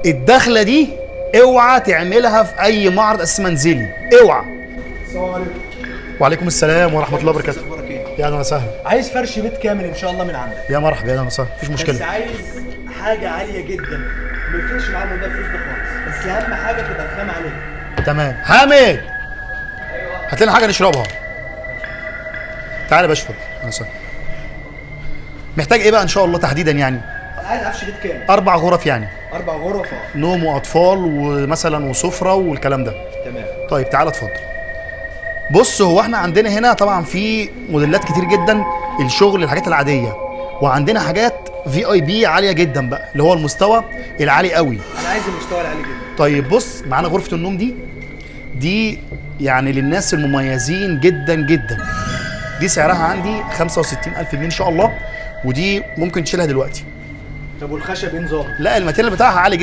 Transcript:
الدخلة دي اوعى تعملها في اي معرض اساس منزلي، اوعى. السلام عليكم. وعليكم السلام ورحمة الله وبركاته. اخبارك ايه؟ يا اهلا وسهلا. عايز فرش بيت كامل ان شاء الله من عندك. يا مرحبا، يا اهلا وسهلا، مفيش مشكلة. بس عايز حاجة عالية جدا، ما يفرقش معايا موضوع الفلوس ده خالص، بس اهم حاجة تبقى الخامة عالية. تمام. حامد، ايوه هات لنا حاجة نشربها. تعالى يا باشا، اتفضل. اهلا وسهلا. محتاج ايه بقى ان شاء الله تحديدا يعني؟ عايز عفش بيت كامل. 4 غرف يعني. 4 غرف، نوم واطفال ومثلا وسفره والكلام ده. تمام. طيب تعالى اتفضل. بص، هو احنا عندنا هنا طبعا في موديلات كتير جدا، الشغل الحاجات العادية، وعندنا حاجات VIP عالية جدا بقى، اللي هو المستوى العالي قوي. انا عايز المستوى العالي جدا. طيب بص، معانا غرفة النوم دي يعني للناس المميزين جدا جدا. دي سعرها عندي 65000 جنيه ان شاء الله، ودي ممكن تشيلها دلوقتي. طب والخشب ايه نظامه؟ لا، ال material بتاعها عالي جدا.